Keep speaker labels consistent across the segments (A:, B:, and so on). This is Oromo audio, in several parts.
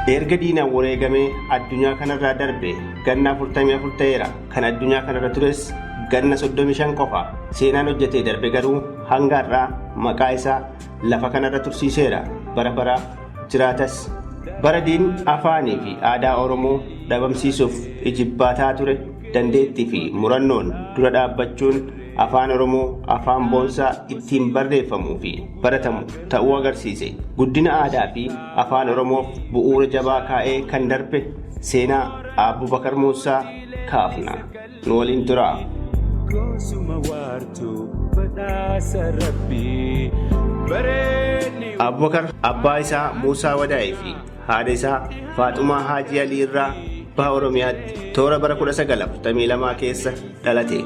A: Erga diinaan wareegamee addunyaa kanarraa darbe ganna 44 ta'eera. Kan addunyaa kanarra tures ganna 35 qofa. Seenaan hojjetee darbe garuu hanga har'aa maqaa isaa lafa kanarra tursiiseera. Bara baraaf jiraatas. Bara diin afaanii fi aadaa Oromoo dhabamsiisuuf ijibbaataa ture dandeettii fi murannoon dura dhaabbachuun afaan Oromoo afaan boonsaa ittiin barreeffamuu fi baratamu ta'uu agarsiise. Guddina aadaa fi afaan Oromoof bu'uura jabaa kaa'ee kan darbe seenaa Abubakar Muusaa kaafna. Nu waliin turaa.
B: Gosuma waartuu badhaasa rabbii bareedni.
A: Abubakar abbaa isaa Muusaa Wadaa'ee fi haadha isaa Faaxumaa Haajii Alii irraa baha Oromiyaatti toora bara 1942 keessa dhalate.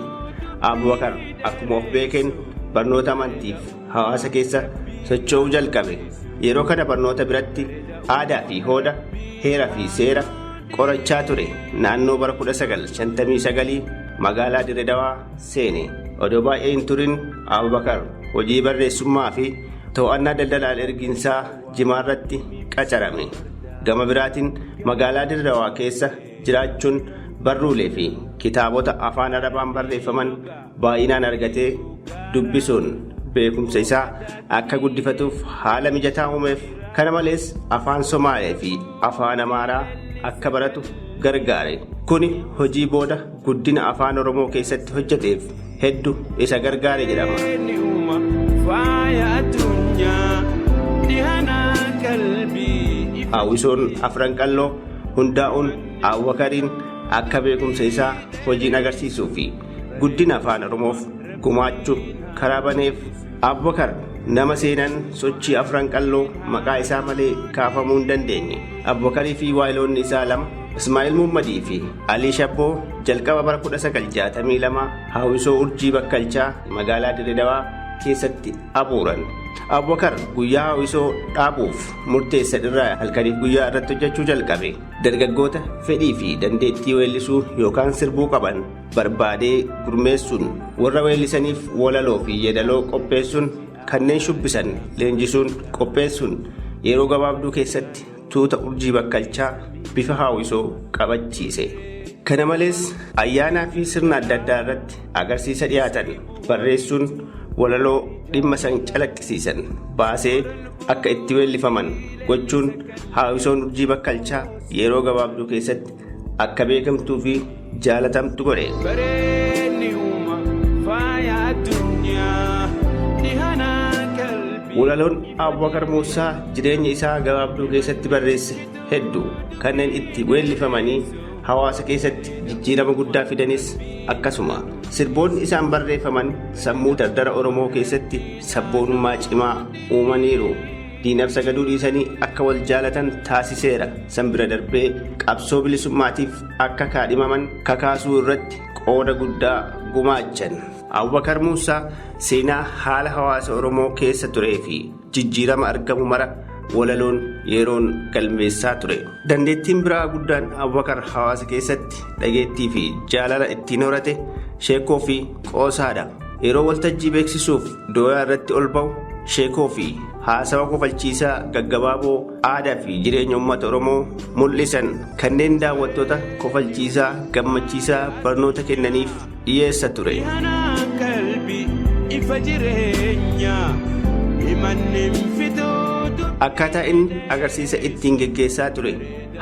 A: Abubakar akkuma of beekeen barnoota amantiif hawaasa keessa socho'uu jalqabe. Yeroo kana barnoota biratti aadaa fi hooda, heera fi seera qorachaa ture. Naannoo bara 1959 magaalaa Dirre Dawaa seene. Odoo baay'ee hin turin Abubakar hojii barreessummaa fi to'annaa daldala al-ergiinsaa jimaarratti qacarame. Gama biraatiin magaalaa Dirre Dawaa keessa jiraachuun barruulee fi kitaabota afaan Arabaan barreeffaman baay'inaan argatee dubbisuun beekumsa isaa akka guddifatuuf haala mijataa uumeef. Kana malees afaan Somaalee fi afaan Amaaraa akka baratu gargaare. Kuni hojii booda guddina afaan Oromoo keessatti hojjeteef hedduu isa gargaare jedhama.
B: Uuma faaya addunyaa dhihanaa qalbii.
A: Hawwisoon Afran Qalloo hundaa'uun Abubakariin akka beekumsa isaa hojiin agarsiisuu fi guddina afaan Oromoof gumaachuu karaa baneef. Abubakar nama seenan sochii Afran Qalloo maqaa isaa malee kaafamuu hin dandeenye. Abubakarii fi waayiloonni isaa lama Ismaa'il Muhammadii fi Alii Shabboo jalqaba bara 1962 hawwisoo Urjii Bakkalchaa magaalaa Dirre Dawaa keessatti abuuran. Abubakar guyyaa hawwisoo dhaabuuf murteessan irraa halkaniif guyyaa irratti hojjechuu jalqabe. Dargaggoota fedhii fi dandeettii weellisuu yookaan sirbuu qaban barbaadee gurmeessuun warra weellisaniif walaloo fi yeedaloo qopheessuun kanneen shubbisan leenjisuun qopheessuun yeroo gabaabduu keessatti tuuta Urjii Bakkalchaa bifa hawwisoo qabachiise. Kana malees ayyaanaa fi sirna adda addaa irratti agarsiisa dhiyaatan barreessuun walaloo dhimma san calaqqisiisan baasee akka itti weellifaman gochuun hawwisoon Urjii Bakkalchaa yeroo gabaabduu keessatti akka beekamtuu fi jaalatamtu godhe.
B: Bareedni uuma faaya addunyaa dhihanaa qalbii.
A: Walaloon Abubakar Muusaa jireenya isaa gabaabduu keessatti barreesse hedduu kanneen itti weellifamanii hawaasa keessatti jijjiirama guddaa fidanis akkasuma. Sirboonni isaan barreeffaman sammuu dardara Oromoo keessatti sabboonummaa cimaa uumaniiru. Diinaaf sagaduu dhiisanii akka wal jaalatan taasiseera. San bira darbee qabsoo bilisummaatiif akka kaadhimaman kakaasuu irratti qooda guddaa gumaachan. Abubakar Muusaa seenaa haala hawaasa Oromoo keessa turee fi jijjiirama argamu mara walaloon yeroon galmeessaa ture. Dandeettiin biraa guddaan Abubakar hawaasa keessatti dhageettii fi jaalala ittiin horate sheekoo fi qoosaadha. Yeroo waltajjii beeksisuuf dooyaa irratti ol ba'u sheekoo fi haasawa kofalchiisaa gaggabaaboo aadaa fi jireenya uummata Oromoo mul'isan kanneen daawwattoota kofalchiisaa gammachiisaa barnoota kennaniif dhiyeessa ture.
B: Dhihanaa qalbii ifa jireenyaa himanni fituutu.
A: Akkaataa inni agarsiisa ittiin geggeessaa ture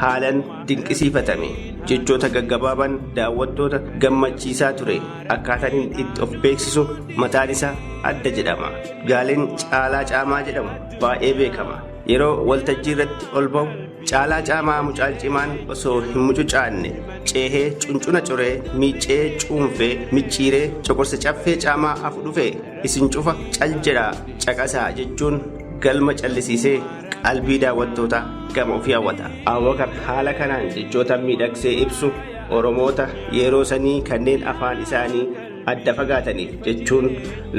A: haalan dinqisiifatame. Jechoota gaggabaaban daawwattoota gammachiisaa ture. Akkaataan inni itti of beeksisu mataan isaa adda jedhama. Gaaleen Caalaa Caamaa jedhamu baay'ee beekama. Yeroo waltajjii irratti ol ba'u Caalaa Caamaa mucaan cimaan osoo hin mucucaanne ceehee cuncuna coree miicee cuunfee micciiree coqorsa caffee caamaa afu dhufe isin cufa cal jedhaa caqasaa jechuun galma callisiisee qalbii daawwattootaa gama ofii hawwata. Abubakar haala kanaan jechoota miidhagsee ibsu Oromoota yeroo sanii kanneen afaan isaanii adda fagaataniif jechuun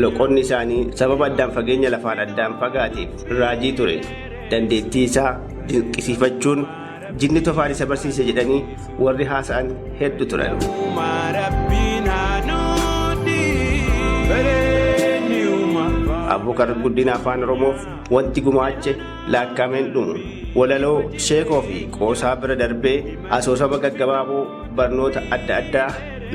A: loqonni isaanii sababa addaan fageenya lafaan addaan fagaateef raajii ture. Dandeettii isaa dinqisiifachuun jinni tofaan isa barsiise jedhanii warri haasa'an hedduu turan.
B: Uuma rabbiin haa nuti. Bareedni uuma.
A: Abubakar guddina afaan Oromoof wanti gumaache lakkaa'ameen dhumu. Walaloo, sheekoo fi qoosaa bira darbee asoosama gaggabaaboo barnoota adda addaa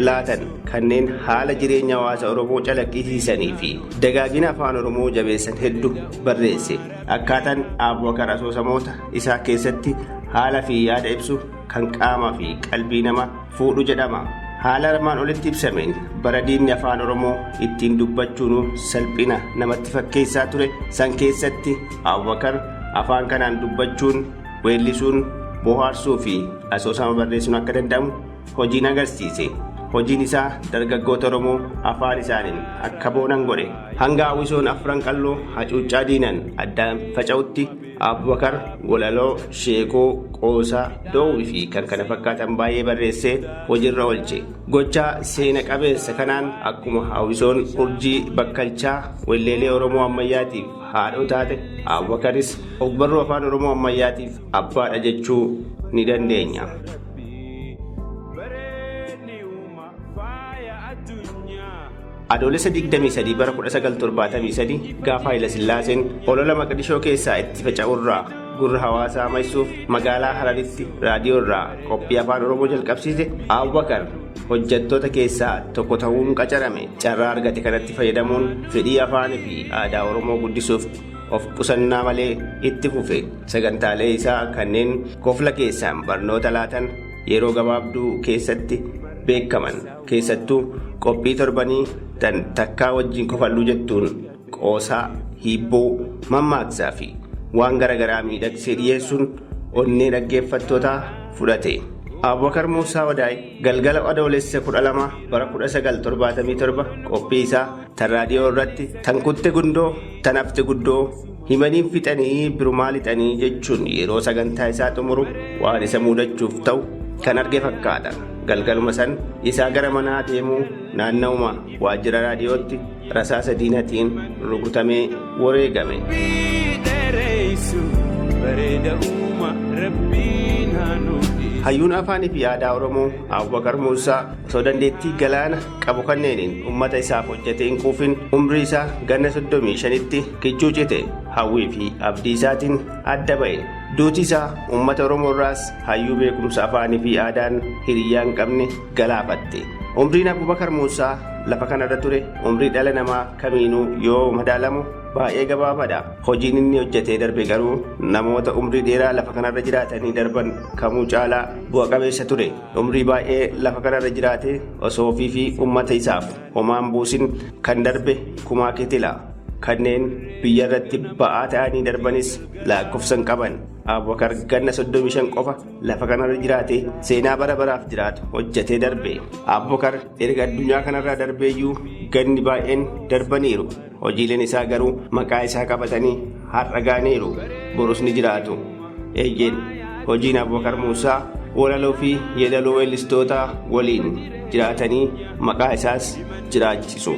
A: laatan kanneen haala jireenya hawaasa Oromoo calaqqisiisanii fi dagaagina afaan Oromoo jabeessan hedduu barreesse. Akkaataan Abubakar asoosamoota isaa keessatti haala fi yaada ibsu kan qaamaa fi qalbii nama fuudhu jedhama. Haala armaan olitti ibsameen bara diinni afaan Oromoo ittiin dubbachuun salphina namatti fakkeessaa ture san keessatti Abubakar afaan kanaan dubbachuun, weellisuun, bohaarsuu fi asoosama barreessuun akka danda'amu hojiin agarsiise. Hojiin isaa dargaggoota Oromoo afaan isaaniin akka boonan godhe. Hanga hawwisoon afran qalloo hacuuccaa diinan addaan faca'utti Abubakar walaloo, sheekoo, qoosaa, doowwii fi kan kana fakkaatan baay'ee barreessee hojiirra oolche. Gochaa seena qabeessa kanaan akkuma hawwisoon urjii bakkalchaa weelleelee Oromoo ammayyaatiif haadhoo taate, Abubakaris ogbarruu afaan Oromoo ammayyaatiif abbaadha jechuu ni dandeenya.
B: Bareedni uuma faaya addunyaa.
A: Adoolessa 23 bara 1973 gaafa Haayila Sillaaseen olola Maqdishoo keessaa itti faca'urraa gurra hawaasaa maysuuf magaalaa Hararitti raadiyoo irraa qophii afaan Oromoo jalqabsiise, Abubakar hojjettoota keessaa tokko ta'uun qacarame. Carraa argate kanatti fayyadamuun fedhii afaanii fi aadaa Oromoo guddisuuf of qusannaa malee itti fufe. Sagantaalee isaa kanneen kofla keessaan barnoota laatan yeroo gabaabduu keessatti beekaman, keessattuu qophii torbanii tan takkaa wajjin kofalluu jettuun qoosaa, hiibboo, mammaaksaa fi waan garaagaraa miidhagsee dhiyeessuun onnee dhaggeeffattootaa fudhate. Abubakar Muusaa Wadaay galgala Adoolessa 12 bara 1977 qophii isaa tan raadiyoo irratti tan kutte gundoo tan hafte guddoo himaniin fixanii birumaa lixanii jechuun yeroo sagantaa isaa xumuru waan isa muudachuuf ta'u kan arge fakkaata. Galgaluma san isaa gara manaa deemuu naanna'uma waajjira raadiyootti rasaasa diinatiin rukutamee wareegame.
B: Dheereysu bareeda uuma rabbiin haa nuuf dhiisu.
A: Hayyuun afaanii fi aadaa Oromoo Abubakar Muusaa osoo dandeettii galaana qabu kanneeniin uummata isaaf hojjetee hin quufin umrii isaa ganna 35tti kichuu cite. Hawwii fi abdii isaatiin adda ba'e. Duuti isaa uummata Oromoo irraas hayyuu beekumsa afaanii fi aadaan hiriyaa hin qabne galaafatte. Umriin Abubakar Muusaa lafa kanarra ture umrii dhala namaa kamiinuu yoo madaalamu baay'ee gabaabaadha. Hojiin inni hojjetee darbe garuu namoota umrii dheeraa lafa kanarra jiraatanii darban kamuu caalaa bu'a qabeessa ture. Umrii baay'ee lafa kanarra jiraate osoo ofii fi uummata isaaf homaan buusin kan darbe kumaa kitila. Kanneen biyya irratti ba'aa ta'anii darbanis lakkoofsa hin qaban. Abubakar ganna 35 qofa lafa kanarra jiraate seenaa bara baraaf jiraatu hojjetee darbe. Abubakar erga addunyaa kanarraa darbeeyyuu ganni baay'een darbaniiru. Hojiileen isaa garuu maqaa isaa qabatanii har'a gaaniiru. Borus ni jiraatu. Eeyyeen, hojiin Abubakar Muusaa walaloo fi yeedaloo weellistoota waliin jiraatanii maqaa isaas jiraachisu.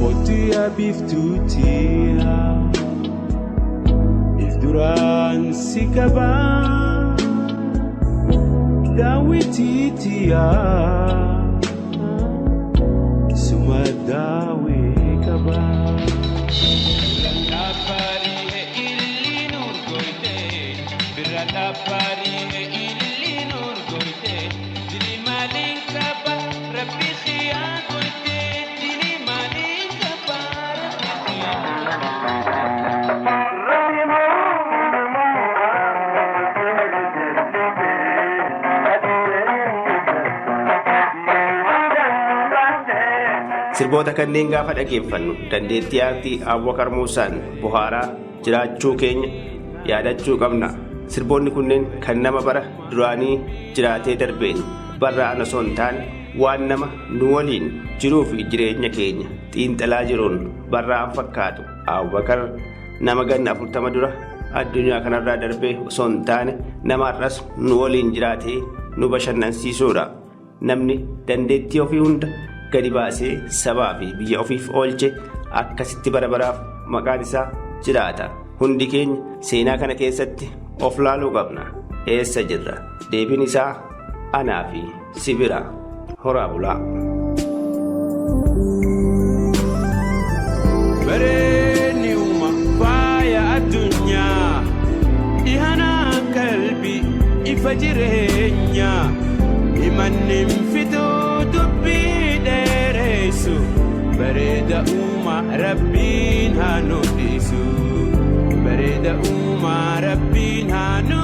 B: Qotiyyaa biiftuutiyaa if duraan si qabaa daawwitiitiyaa suma daawwee qabaa.
A: Sirboota kanneen gaafa dhageeffannu dandeettii aartii Abubakar Muusaan bohaaraa jiraachuu keenya yaadachuu qabna. Sirboonni kunneen kan nama bara duraanii jiraatee darbeen barraa'an osoo hin taane waan nama nu waliin jiruu fi jireenya keenya xiinxalaa jiruun barraa'an fakkaatu. Abubakar nama ganna 40 dura addunyaa kanarraa darbee osoo hin taane nama har'as nu waliin jiraatee nu bashannansiisuudha. Namni dandeettii ofii hunda gadi baasee sabaa fi biyya ofiif oolche akkasitti bara baraaf maqaan isaa jiraata. Hundi keenya seenaa kana keessatti of laaluu qabna. Eessa jirra? Deebiin isaa anaa fi si bira. Horaa bulaa.
B: Bareedni uuma faaya addunyaa dhihanaa qalbii ifa jireenyaa himanni fiduu dubbii dheeressu bareeda uuma rabbiin haa nu dhiisu bareeda uuma rabbiin haa nu